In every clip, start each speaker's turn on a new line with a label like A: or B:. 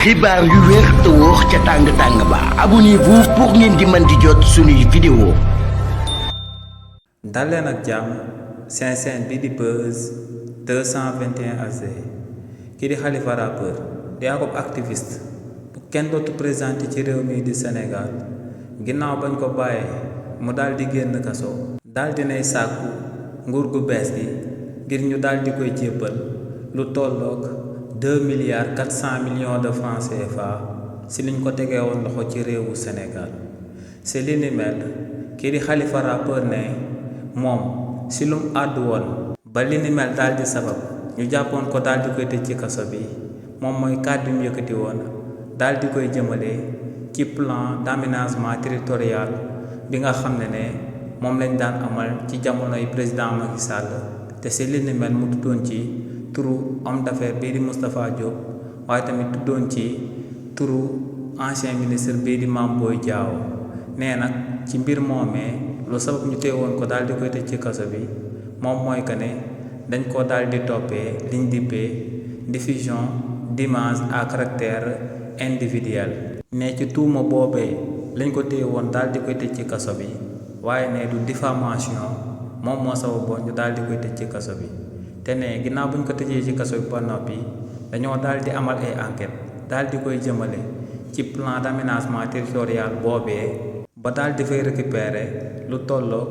A: xibaar yu wér te wóor ca tàng ba abonnez-vous pour ngeen di mën di jot suñuy vidéo.
B: dal leen ak jàmm seen chaîne bi di Buzz 221 AG kii di Khalifa rappeur di ab activiste bu kenn dootu présenté ci réew mi di Sénégal ginnaaw bañ ko bàyyee mu daal di génn kaso daal dinay sàkku nguur gu bees gi ngir ñu daal di koy jébbal lu tolloog 2,4 milliards de francs CFA si liñ ko tegee woon loxo ci réewu Sénégal si li ni mel kii di Khalifa rappeur ne moom si lum àddu woon ba li ni mel daal di sabab ñu jàppoon ko daal di koy tëj ci kaso bi moom mooy kàddu mu yëkkati woon daal di koy jëmale ci plan d'aménagement territorial bi nga xam ne moom lañ daan amal ci jamonoy président Macky Sall te si li ni mel mu tuddoon ci turu homme d'affaires bii di Moustapha Diop waaye tamit tuddoon ci turu ancien ministre bii di Mame Boye Diao nee nag ci mbir moomee lu sabab ñu teewoon ko daal di koy tëj ci kaso bi moom mooy que ne dañ ko daal di toppee liñ dippee diffusion d'images à caractère individuel ne ci tuuma boobee lañ ko teewoon daal di koy tëj ci kaso bi waaye ne du diffamation moom moo sababoon ñu daal di koy tëj ci kaso bi te ne ginnaaw bu ñu ko tëjee ci kaso bi ba noppi dañoo daal di amal ay enquête daal di koy jëmale ci plan d'aménagement territorial boobee ba daal di fay récupérer lu tolloog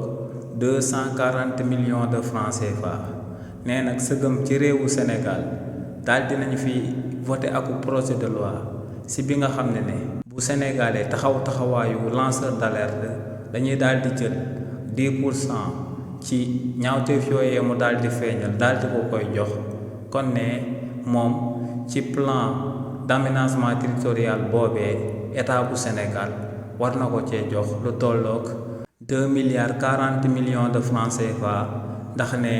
B: 240 millions de francs CFA nee nag sëgëm ci réewu Sénégal daal dinañu fi voté aku projet de loi si bi nga xam ne bu Sénégalais taxawaayu lanceur d'alerte dañuy daal di jël 10% ci ñaawteef yooyee mu daal di feeñal daal di ko koy jox kon ne moom ci plan d'aménagement territorial boobee état bu Sénégal war na ko cee jox lu tolloog 2,40 milliards de francs CFA ndax ne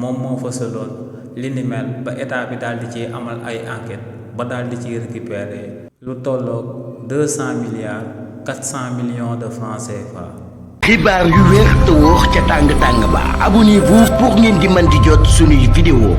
B: moom moo fësaloon li ni mel ba état bi daal di ci amal ay enquête ba daal di ci récupérer lu tolloog 200,4 millions de francs CFA.
A: xibaar yu wér te wóor ca tàng ba abonnez-vous pour ngeen di mën di jot suñuy vidéo.